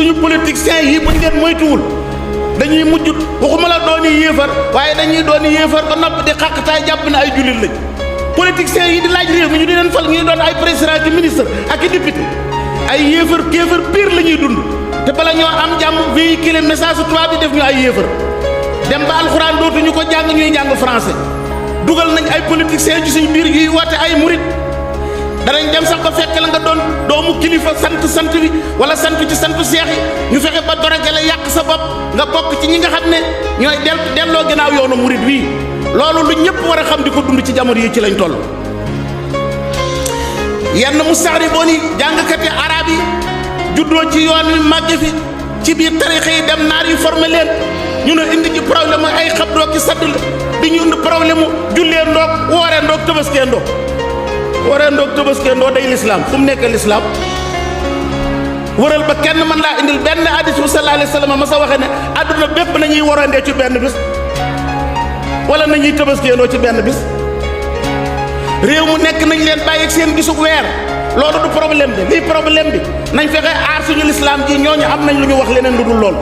suñu politiciens yi buñ leen moytuwul dañuy mujj waxuma la dooni yéefar waaye dañuy dooni yéefar ba nopp di xàqtaay jàpp na ay jullit lañ politiciens yi di laaj réew mi ñu di leen fal ñuy doon ay président ki ministre ak i député ay yéefar kéefar pire la ñuy dund te bala ñoo am jàmm véhiculer message su tubaab bi def ñu ay yéefar dem ba alxuraan dootuñu ko jàng ñuy jàng français dugal nañ ay politiciens ci suñu biir yuy woote ay murit danañ dem sax ba fekk la nga doon doomu kilifa sant bi wala sant ci santu seex yi ñu fexe ba dorogale la yàq sa bopp nga bokk ci ñi nga xam ne ñooy delloo gannaaw yoonu murit wii loolu lu ñëpp war a xam di ko dund ci jamono yi ci lañ toll. yenn mustaxriboon yi jàngkati arab yi juddoo ci yoon wi màgge fi ci biir tarixa yi dem naar yi formé leen ñu ne indi ci problème ay xabdoo ki sadd la di ñu indi problème mu jullee ndoog wooree ndoog tëbaskee ndoog wooree ndoog tëbaskee ndoog day lislaam fu mu nekk lislaam wëral ba kenn mën laa indil benn hadis bu sallallahu alayhi wa sallam ma sa waxee ne adduna bépp nañuy warandee ci benn bis wala nañuy tëbaskee ndoo ci benn bis réew mu nekk nañ leen bàyyi ak seen gisug weer loolu du problème bi lii problème bi nañ fexe aar suñu lislaam ji ñooñu am nañ lu ñu wax leneen lu dul lool